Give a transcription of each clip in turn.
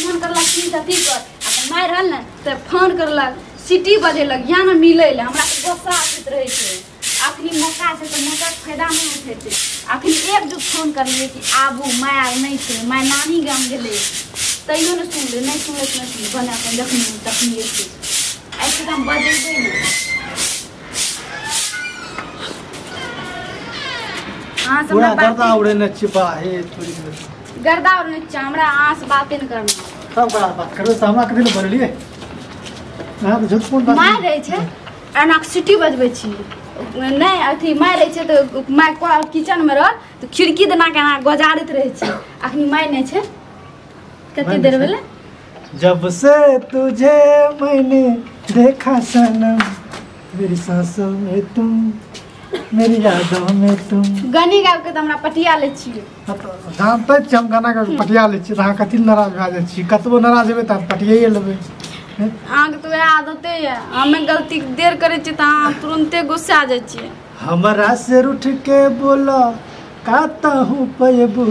Phone करलक की अथी कर आ तऽ माय रहल ने तऽ फोन करलक सीटी बजेलक या ने मिलै लए हमरा तऽ गुस्सा आबैत रहै छै। अखनी मौका छै तऽ मौकाके फायदा नहि उठेतै। अखनी एक जुग फोन करलियै कि आबू माय आर नहि छै माय नानी गाम गेलै तैयो नहि सुनलै नहि सुनलै तऽ नहि सुनलै भने अपन जखनी तखनी एतै ऐसे तऽ हम बजेबै ने। अहाँ से पूरा हमरा गर्दा बाते उड़ेने छी बा हे थोड़ी देर। गर्दा उड़ने छी हमरा अहाँ से बाते नहि करना। सब बड़ा बात करबै तऽ हमरा कथी लए बोललियै? अहाँ तऽ झूठ मूठ बात माय रहै छै एना सीटी बजबै छी नहि अथी माय रहै छै तऽ माय किचनमे रहल तऽ खिड़की देना के एना गजारैत रहै छै। अखनी माय नहि छै कते माय देर नहि छै। भेलै? जब से तुझे मैंने देखा सनम मेरी सांसों में तुम मेरी यादों में तुम। गनी गाबि के तऽ हमरा पटिया लै छियै। हाँ तऽ जानते छी हम गाना गाबि के पटिया लै छियै तऽ अहाँ कथी लए नाराज भए जाइ छी? कतबो नाराज हेबै तऽ अहाँ पटियाइए लेबै। अहाँके तऽ वएह आदते यऽ हमे गलती देर करै छियै तऽ अहाँ तुरन्ते गुस्सा जाइ छियै। हमरा से रूठ के बोला कातहूँ पैबू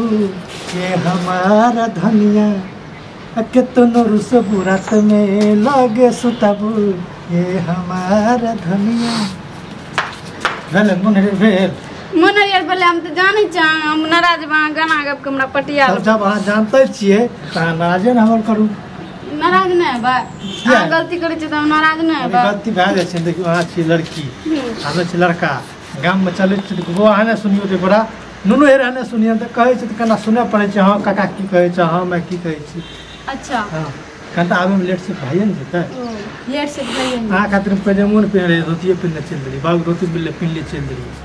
ये हमारा धनिया केतनो रुसबू रात में लगे सुतबू ये हमारा धनिया। भेलै मन हरियर भेल? मन हरियर भेलै हम तऽ जानै छी अहाँ हम नाराज हेबै अहाँ गाना गाबि के हमरा पटिया तब जब अहाँ जानते छियै तऽ अहाँ नाराजे ने हमर करू। नाराज नहि हेबै? किया? अहाँ गलती करै छियै तऽ हम नाराज नहि अरे हेबै? गलती भए जाइ छै। देखियौ अहाँ छी लड़की हमे छी लड़का गाममे चलै छी तऽ बौआ अहाँ नहि सुनियौ तऽ बड़ा नुनू हेर नहि सुनियौ तऽ कहै छै तऽ केना सुनय पड़ै छै। हँ काका की कहै छै हँ मैं की कहै छी। अच्छा हँ कनिटा आबैमे लेट से भइए ने जेतै। ओ लेट से भइए ने। अहाँ खातिर पैजामो नहि पहिने रहियै धोतिए पहिने चलि देलियै बाबू धोती मिललै पहिनले चलि देलियै।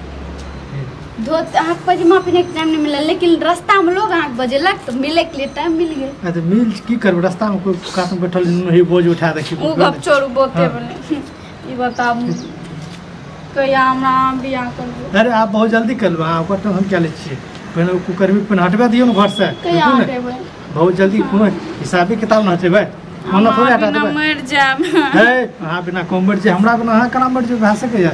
धोती अहाँके पैजामा पहिनेके टाइम नहि मिलल लेकिन रास्तामे लोग अहाँके बजेलक तऽ मिलैके लिए टाइम मिल गेल। अच्छा मिल की करबै रास्तामे कोइ कातमे बैठल नुनू हे बोझ उठा देखी ओ गप छोड़ू बहुते हाँ। भेलै। ई बताबू कहिया हमरा अहाँ बियाह करबै? अरे आप बहुत जल्दी कर लेबै अहाँ ओकर टेंशन क्या लै छियै? पहिने ओ कुकर्मी पहिने हटबा दियौ ने घरसँ। कहिया रुकू ने हटेबै? बहुत जल्दी कोनो हिसाबे किताब ने हटेबै हम ओना थोड़े अहाँ हटा बिना देबै। मरि जायब। हे अहाँ बिना कम मरि जाय हमरा बिना अहाँ केना मरि जेबै भए सकैए?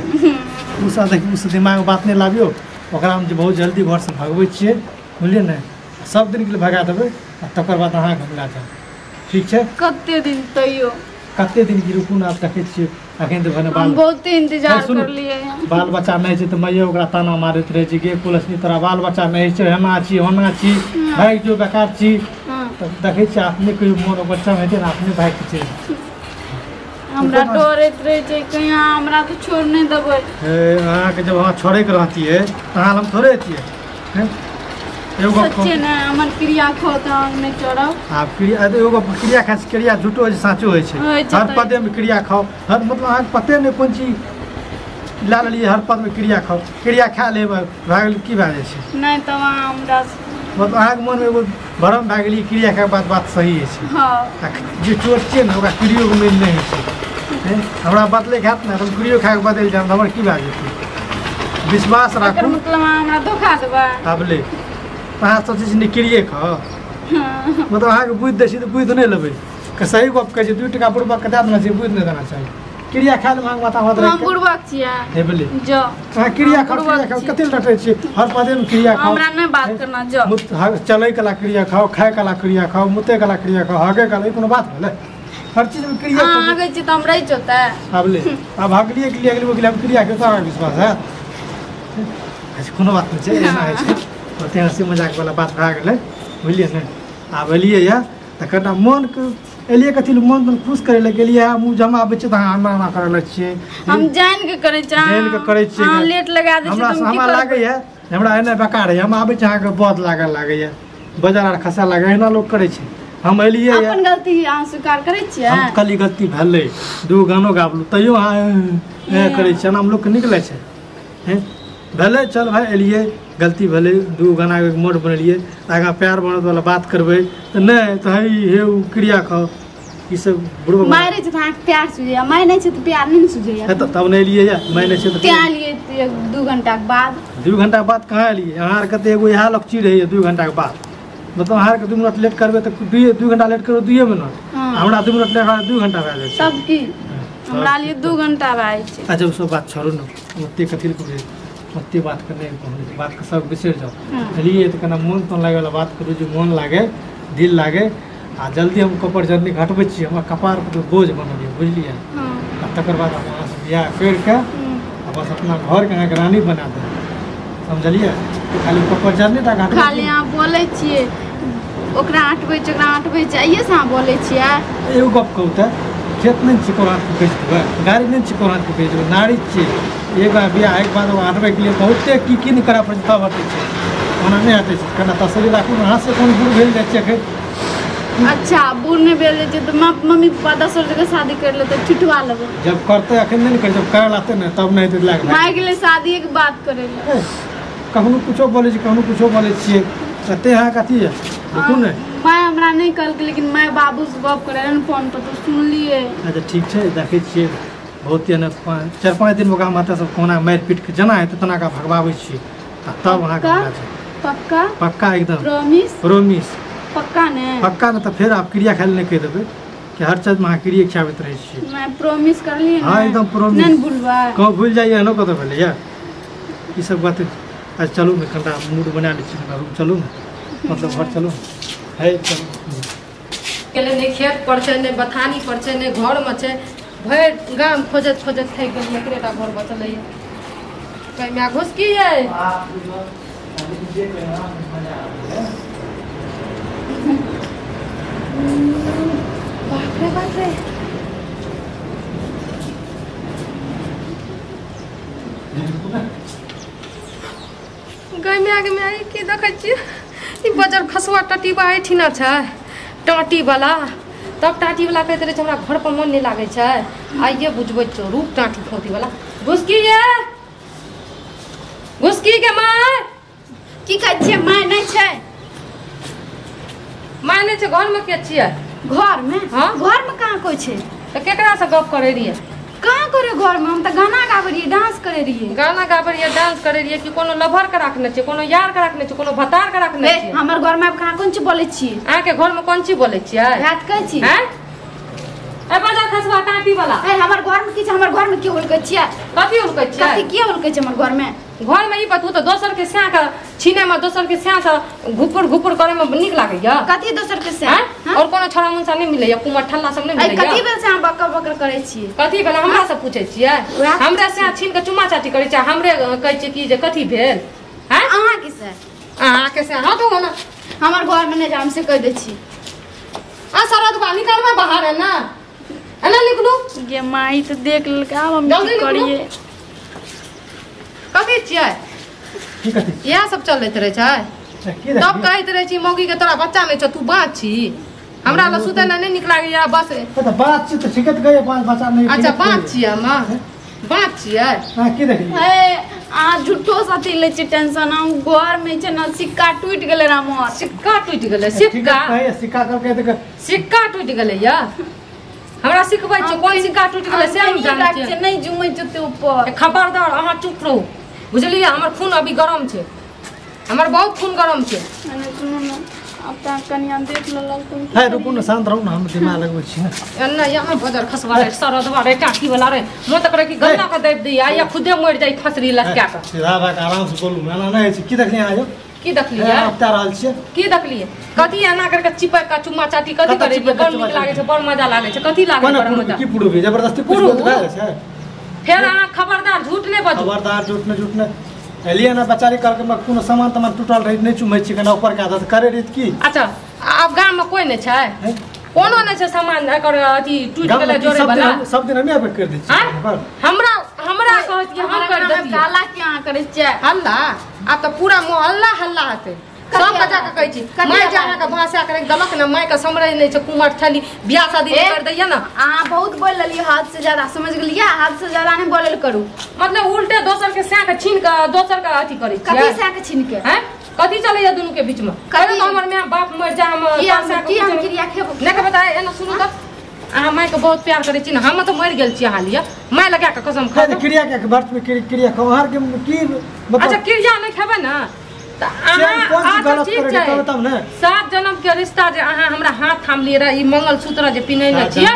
ओ सब देखियौ ओ सब दिमागमे बात नहि लाबियौ ओकरा हम जे बहुत जल्दी घरसँ भगबै छियै बुझलियै ने सब दिनके लिए भगा देबै आ तकर बाद अहाँके हम लए जायब ठीक छै? कते दिन तैयो कते दिन की रुकू ने आब देखै छियै अखन तऽ भने हम बाल बहुते इंतजार हे सुनू। करलियै हन। बाल बच्चा नहि छै तऽ माइयो ओकरा ताना मारैत रहै छै गे कुलसनी तोरा बाल बच्चा नहि छै एना छी ओना छी भागि जो बेकार छी। हाँ, तऽ देखै छियै अपने कहियो मोन बच्चा हेतै ने अपने भागि के चलि जेतै। हमरा डरैत रहै छै कहीं अहाँ हमरा तऽ छोड़ नहि देबै। हे अहाँके जब अहाँ छोड़ैके रहतियै तऽ अहाँ लग थोड़े अतियै। हैं? एगो गप सच्चे ने हमर क्रिया खाउ तऽ अहाँ नहि चढ़ब। आब क्रिया एगो गप क्रिया खाइ से क्रिया झूठो होइ छै साँचो होइ छै। होइ छै हर तऽ। पदेमे क्रिया खाउ हर मतलब अहाँके पते नहि कोन चीज लए लेलियै हर पदमे क्रिया खाउ क्रिया खा लेबै भए गेल की भए जाइ छै? नहि तब अहाँ हमरा मतलब अहाँके मोनमे एगो भ्रम भए गेल ई क्रिया खायके बाद बात सही होइ छै। हँ आ जे चोट छियै ने ओकरा क्रियोके मेल नहि होइ छै। हैं? हमरा बदलैके हैत ने तऽ हम क्रियो खाके बदलि जायब तऽ हमर की भए जेतै? विश्वास एकर राखू। मतलब अहाँ हमरा धोखा देबै? आब ले अहाँ सोचै छी ने क्रिये खाउ मतलब अहाँके बुद्धि दै छी तऽ बुद्धि नहि लेबै के सही गप कहै छै 2 टका बुड़बकके दए देना छै बुद्धि नहि देना चाही। क्रिया खाय लेबै अहाँके माथा होत हम रहि बुड़बक छियै हे बोले जो अहाँ क्रिया हम खाउ बुड़बक क्रिया खाउ छियै। कते लए रटै छियै हर पदेमे क्रिया खाउ। हमरा नहि बात करना जो चलै कला क्रिया खाउ खाय कला क्रिया खाउ मुते कला क्रिया खाउ हगे कला ई कोनो बात भेलै? हर चीजमे क्रिया अहाँ खाउ। आगै छी तऽ हम रहि जोतै। आब ले आब हगलियै के लिए अगली के लिए हम क्रिया के तऽ अहाँके विश्वास है? अच्छा कोनो बात नहि छै एना होइ छै ओते हँसी मजाक वाला बात भए गेलै बुझलियै ने। आब एलियै यऽ तऽ कनिटा मोनके एलियै कथी लए मोन तोन खुश करै लए गेलियै मुँह जमाबै छियै तऽ अहाँ एना एना करै लगै छियै। हम जानि के करै छियै जानि के करै छियै। अहाँ लेट लगा दै छियै हमरा तऽ हम की हमरा करबै? लागैए हमरा एना बेकार होइए हम आबै छी अहाँके बद लागऽ लागैए बजार आर खसा लागैए एना लोक करै छै। हम एलियै यऽ अपन गलती अहाँ स्वीकार करै छियै? हम कहली गलती भेलै 2 गानो गाबलू तैयो अहाँ करै छियै एना लोकके नीक लागै छै? हैं भेलै चल भाइ एलियै गलती भेलै 2 गाना के मोड बनेलियै आगाँ प्यार बनत वाला बात करबै तऽ नहि तऽ हे हे ओ क्रिया खाउ ई सब बुढ़बो माय रहै छै तऽ अहाँके प्यार सुझैया माय नहि छै तऽ प्यार नहि ने सुझैया। हे तऽ तब नहि एलियै यऽ माय नहि छै तऽ तें एलियै 2 घंटाके बाद। 2 घंटाके बाद कहाँ एलियै? अहाँ आरके तऽ एगो इएह लक्षी रहैए 2 घंटाके बाद मतलब अहाँ आरके 2 मिनट लेट करबै तऽ 2 घंटा लेट करबै 2 मिनट हाँ। हमरा 2 मिनट लेट 2 घंटा भए जाइ छै। तब की हमरा लिए 2 घंटा भए जाइ छै। अच्छा ओ सब बात छोड़ू ने ओते कथी लए कहबै ओते बात के नहि कहबै बात के सब बिसरि जाउ। हाँ। एलियै तऽ कना मोन तोन लागै वाला बात करू जे मोन लागे दिल लागे। आ जल्दी हम कपर जर्नी घटबै छी, हमरा कपार पर बोझ बनल यऽ, बुझलियै? आ तकर बाद हम अहाँसँ बियाह करिके आ बस अपना घरके अहाँके रानी बना देब, समझलियै? खाली कपर जर्नी टा घटबै। खाली अहाँ बोलै छियै ओकरा अटबै छै, ओकरा अटबै छै, आइए से अहाँ बोलै छियै। एगो गप कहू तऽ, खेत नहि छै कोन हाथके बेच देबै, गाड़ी नहि छै कोन हाथके बेच देबै, नारी छियै। एक बार बियाह होइके बाद ओकरा हटबैके लिए बहुते की की नहि करऽ पड़ै छै तब हटै छै, ओना नहि हटै छै। कना तसल्ली राखू, अहाँसँ कोन बूढ़ भेल जाइ छै एखन। अच्छा बूढ़ नहि भेल जाइ छै तऽ मम्मी पापा 10 जगह शादी करि लेतै, छुटवा लेबै। जब करतै एखन नहि ने करै, जब करै लागतै ने तब नहि हेतै लागि। माय गेलै शादीके बात करै लए। कखनो कुछो बोलै छी, कखनो कुछो बोलै छियै, कते अहाँके अथी यऽ देखू ने। माय हमरा नहि कहलकै, लेकिन माय बाबूसँ गप करै रहै ने फोन पर तऽ सुनलियै। अच्छा ठीक छै, देखै छियै बहुत एहन 4-5 दिन ओकरा माता सब कोना मारि पीट के जेना हेतै तेना कऽ भगवाबै छियै आ तब अहाँके पक्का पक्का एकदम प्रोमिस। प्रोमिस पक्का ने? पक्का ने तऽ फेर आप क्रिया खाइ लए नहि कहि देबै कि हर चीजमे अहाँ क्रिया खियाबैत रहै छियै। मैं प्रोमिस करलियै। हाँ एकदम प्रोमिस। नहि भूलबै। कहूँ भूलि जाइए एहनो कतऽ भेलैए ई सब बात। अच्छा चलू ने, कनिटा मूड बना लै छी, रूम चलू ने, मतलब घर चलू है। चलू गेलै, नहि खेत पर छै, नहि बथानी पर छै, नहि घरमे छै, भरि गाम खोजैत खोजैत थाकि गेलियै, एकरेटा घर बचलैए। कहिया घुसकी यै? बाप रे बाप रे, गाय माय की देखै छियै? ई बजर खसुआ टटीबा एहिठिना छै, टाँटी वाला। तब टाँटी वाला कहैत रहै छै हमरा घर पर मन नहि लागै छै, आइए बुझबै छौ रूप टाँटी खोटी वाला। घुसकी ये, घुसकी के माय। की कहै छियै? माय नहि छै। माय नहि छै घरमे? के छियै घरमे? हाँ घरमे कहाँ कोइ छै? तऽ केकरासँ गप करै रहियै? कहाँ करे घरमे, हम तऽ गाना गाबै रहियै, डांस करै रहियै। गाना गाबै रहियै, डांस करै रहियै कि कोनो लभर के राखने छियै, कोनो यार के राखने छियै, कोनो भतार के राखने छियै? हमर घरमे आब कहाँ कोन चीज बोलै छियै? अहाँके घरमे कोन चीज बोलै छियै? रात कहै छी। हैं? ए बजा खसवा टाँटी वाला। ए हमर घरमे की छै? हमर घरमे की हुलकै छियै? कथी हुलकै छियै? कथी की हुलकै छै हमर घरमे? घरमे ई बतू तऽ दोसर के स्या के छीने में, दोसर के स्या से घुपुर घुपुर करे में नीक लागैया? कथी दोसर के स्या? और कोनो छोड़ा मुनसा नहीं मिलैया, कुमर ठल्ला सब नहीं मिलैया? कथी भेल से अहाँ बकर बकर करै छियै? कथी भेल हमरा से पूछै छियै? हमरा स्या छीन के चुम्मा चाटी करै छियै, हमरे कहै छियै कि जे कथी भेल? हैं अहाँ के से? अहाँ के से? हां तो ना हमर घर में नहीं जाम से कह दै छी। आ सारा दुकान निकालबै बाहर है ना, एना निकलू। गे माई तो देख लेलकै, आब हम की करियै? कथी छियै? की कथी? इएह सब चलैत रहै छै। तब कहैत रहै छी मौगी के तोरा बच्चा नहि छौ, तू बाँच छी, हमरा लग सुतै लए नहि नीक लागैया बस। तऽ बाँच छी तऽ ठीके तऽ कहैया बच्चा नहि। अच्छा बाँच छियै हम, बाँच छियै। अहाँ की देखलियै? अहाँ झूठो साथी लै छियै टेंशन। हम घरमे छै ने सिक्का टूटि गेलै हमर। सिक्का टूटि गेलै? सिक्का सिक्का कहलकै सिक्का टूटि गेलै या हमरा सिखबै छै कोन सिक्का टूटि गेलै से हम जानै छियै। नहि जुमै छै ओते ऊपर। खबरदार अहाँ चुप रहू, बुझलियै? हमर खून अभी गरम छै, हमर बहुत खून गरम छै। सुनू ने, आब तऽ कनिया देख लेलक। है रुकू ने, शांत रहू ने, हम दिमाग लगबै छी ने। एना यहाँ बजर खसवा रे, सरदवा रे, टाँकी वाला रे, मोन तऽ करै कि गन्ना के दबि दियै या खुदे मरि जाइ फसरी लटका कऽ। सीधा भए कऽ आराम से बोलू, एना नहि होइ छै। की देखलियै अहाँ? की देखलियै? आब रहल छियै। की देखलियै? कथी एना करके चिपक के चुम्मा चाटी कथी करै छियै? बड़ नीक लागै छै, बड़ मजा लागै छै। कथी लागै छै बड़ मजा? की पुरुष जबरदस्ती पुरुष भए जाइ छै। फेर अहाँ खबरदार झूठ नहि बाजू। खबरदार झूठ नहि, झूठ नहि। एलियै ने बेचारी कहलकै हमरा कोनो सामान तामान टूटल रहै नहि चुमै छी, कना ऊपर के आदत करे रही की। अच्छा आब गाममे कोइ नहि छै? कोनो नहि छै सामान एकर अथी टूटि गेलै जोड़े वाला। सब दिन हमे आबि कर दै छियै। हमरा हमरा कहत कि हम कर दैतियै। हल्ला की अहाँ करै छियै? हल्ला आब तऽ पूरा मोहल्ला हल्ला हेतै। सब बच्चा के कहै छी माय जे अहाँके भाषा करे गलत ने, माय के समरै नहि छै, कुमर थली बियाह शादी नहि कर दैया ना। अहाँ बहुत बोल लेलियै हद से ज्यादा, समझ गेलियै? हद से ज्यादा नहि बोलल करू। मतलब उल्टे दोसर के स्या के छीन के दोसर के अथी करै छियै। कथी स्या के छीन के? हैं कथी चलैया दुनू के बीच में? कहियो तो हमर my बाप मर जा हम की हम क्रिया खेबो नहि के बताए। एना सुनू तऽ अहाँ माय के बहुत प्यार करै छी ने, हम तऽ मरि गेल छी अहाँ लिए। माय लगा के कसम खा क्रिया के वर्ष में क्रिया खाउ अहाँ के की मतलब? अच्छा क्रिया नहि खेबै ना तऽ अहाँ ठीक छै। 7 जन्म के रिश्ता जे अहाँ हमरा हाथ थाम लिए रहे, ई मंगलसूत्र जे पिन्हने छियै,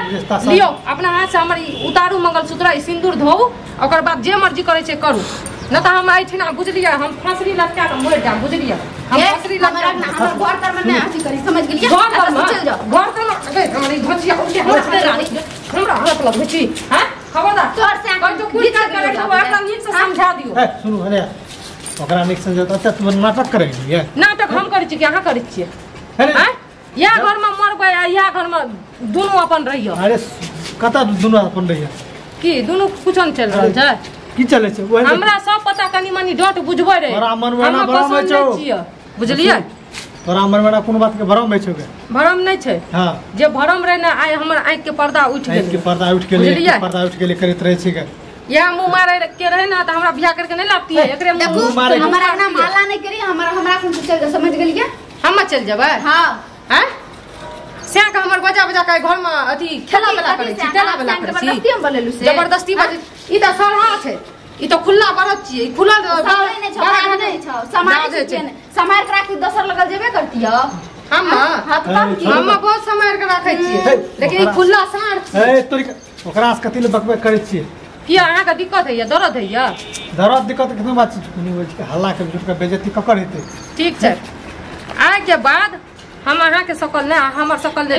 लियौ अपना हाथ से हमर उतारू मंगलसूत्र, ई सिन्दूर धोउ, ओकर बाद जे मर्जी करै छै करू। न त हम एहिठिना बुझलियै हम फांसरी लटका के मरि जाब बुझलियै हम फांसरी लटका हमर घर तर में नहीं अथी करी समझ गेलियै घर तर में चल जाओ घर तर में अरे हमर ई घोचिया उठ के हमरा हाथ लग छी हां खबरदार तोर से कोई तो कुछ करे तो ओकरा नीक से समझा दियो ए सुनू अरे ओकरा नीक समझा त अच्छा तुम नाटक करै छियै नाटक हम करै छी कि अहाँ करै छियै अरे हां या घर में मरबै आ या घर में दुनू अपन रहियो अरे कता दुनू अपन रहियो की दुनू कुछ न चल रहल छै की चले छै ओहे हमरा सब पता कनी मनी डट बुझबै रे तोरा मनवेना भरम होइ छौ बुझलियै तोरा मनवेना कोनो बात के भरम होइ छौ के भरम नहीं छै हां जे भरम रहे ना आइ हमर आँख के पर्दा उठ गेल आँख के पर्दा उठ गेल पर्दा उठ गेल करैत रहै छै के या मुंह मारे के रहे ना त हमरा बियाह करके नहीं लाबतियै एकरे मुंह मारे हमरा ना माला नहीं करी हमरा हमरा कोन चल जा समझ गेलियै हम चल जेबै हां हैं स्याक हमर बजा बजा के घर में अथी खेला वाला करै छी तेला वाला करै छी जबरदस्ती हम बोलेलु से जबरदस्ती बजे ई त सरहा छै ई त खुला बरत छियै ई खुला नहीं छौ बड़ा नहीं छौ समाज छै समार के राखी दोसर लगल जेबे करतियो हम हां तब की हम बहुत समार के राखै छियै लेकिन ई खुला सार ए तोरी ओकरा से कथि ले बकबक करै छियै किया अहाँ के दिक्कत हैया दर्द हैया दर्द दिक्कत केतना बात छै कुनी होइ छै हल्ला के जुट के बेइज्जती ककर हेतै ठीक छै आइ के बाद हम अहाँ के सकल ने हमर सकल ले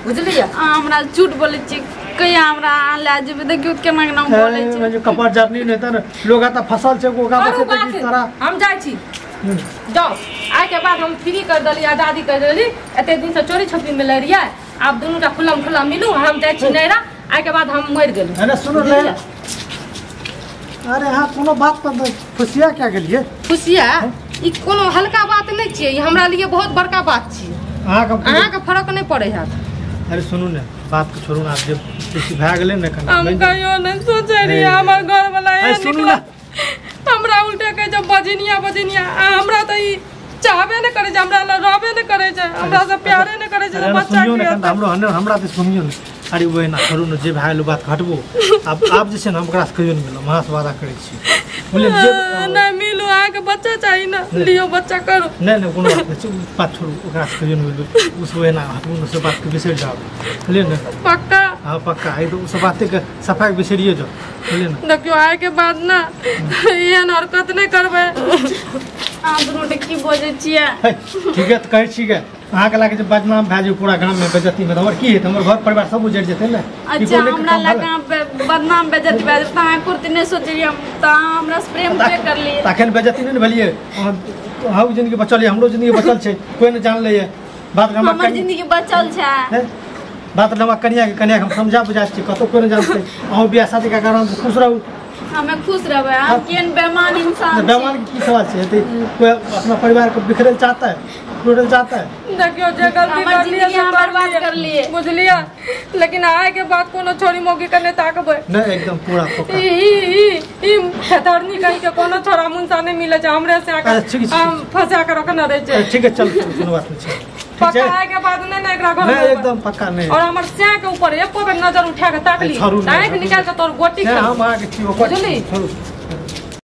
बुझलियै हमरा झूठ बोलै छी कहिया हमरा ले जेबै देखियौ केना केना बोलै छै जे कपड़ जरनी नहि त लोग आता फसल छै ओकरा बचेतै की तोरा हम जाइ छी जाओ आइ के बाद हम फ्री कर देली आजादी कर देली एते दिन से चोरी छुपी में लड़ियै आब दुनू टा खुलम खुला मिलू हम जाइ छी नैरा आइ के बाद हम मरि गेलहुँ अरे सुनू ले अरे हां कोनो बात पर खुशिया क्या गेलियै खुशिया ई कोनो हल्का बात नहीं छियै ई हमरा लिए बहुत बड़का बात छियै अहाँ के फरक नहीं पड़ै हैत अरे सुनू ने बात के छोड़ू ना आब जे किछु भए गेलै ने कना हम कहियो नहीं सोचै रहियै हमर घर वाला एहन सुनू ने हमरा उल्टे कहै छै बजनिया बजनिया आ हमरा त ई चाहबे नहीं करै छै हमरा लग रहबे नहीं करै छै हमरा से प्यारे नहीं करै छै बच्चा के हमरो हमरा त सुनियो ने अरे वो ना छोड़ू ने जे भए गेल बात हटबो आब आब जे छै ने हम ओकरा से कहियो नहीं मिलब अहाँ से वादा करै छी बुझलियै जे नहीं मिलू अहाँ के बच्चा चाही ना लियो बच्चा करू नहीं नहीं कोनो बात नहीं बात छोड़ू ओकरा से कहियो नहीं मिलू उस वो ना हटबू ने से बात के बिसरि जाओ बुझलियै ने पक्का हां पक्का है तो उस बात के सफाई बिसरिए जाओ बुझलियै ने देखियो आइ के बाद ना एहन हरकत नहीं करबै अहाँ दुनू के की बजै छियै ठीक है त कहै छी के अहाँ के लागे जे बदनाम भए जेबै पूरा गाम में बेइज्जती में हमर की हेतै हमर घर परिवार सब उजड़ जेतै ने अच्छा हमरा लगा बदनाम बेइज्जती भए जेतै अहाँ कुर्ती नहीं सोचलियै त अहाँ हमरा से प्रेम के करलियै तखन बेइज्जती नहीं ने भेलियै अहाँ जिंदगी बचल है हमरो जिंदगी बचल छै कोई नहीं जान लैए बात हमर जिंदगी बचल छै बात हमरा कनिया के कनिया के हम समझा बुझा छी कतौ कोई नहीं जानतै अहाँ बियाह शादी के कारण खुश रहू हमें खुश रहबै हम केहन बेईमान इंसान बेईमान के की सवाल छै हेतै कोई अपना परिवार को बिखरल चाहता है टूटल चाहता है देखियो जे गलती कर लिए से बर्बाद कर लिए बुझलियै लेकिन आइ के बाद कोनो छोरी मौगी के नहीं ताकबै नहीं एकदम पूरा पक्का ई ई ई खेतरनी कहीं के कोनो छोरा मुंसा नहीं मिले छै हमरे से आके हम फंसा के रखने रहै छै ठीक है चल कोनो बात नहीं छै पक्का आइ के बाद नहीं ना एकरा घर नहीं एकदम पक्का नहीं और हमर स्या के ऊपर एको बेर नजर उठा के ताकली आँख निकाल के तोर गोटी हम अहाँ के छी बुझली छोड़ू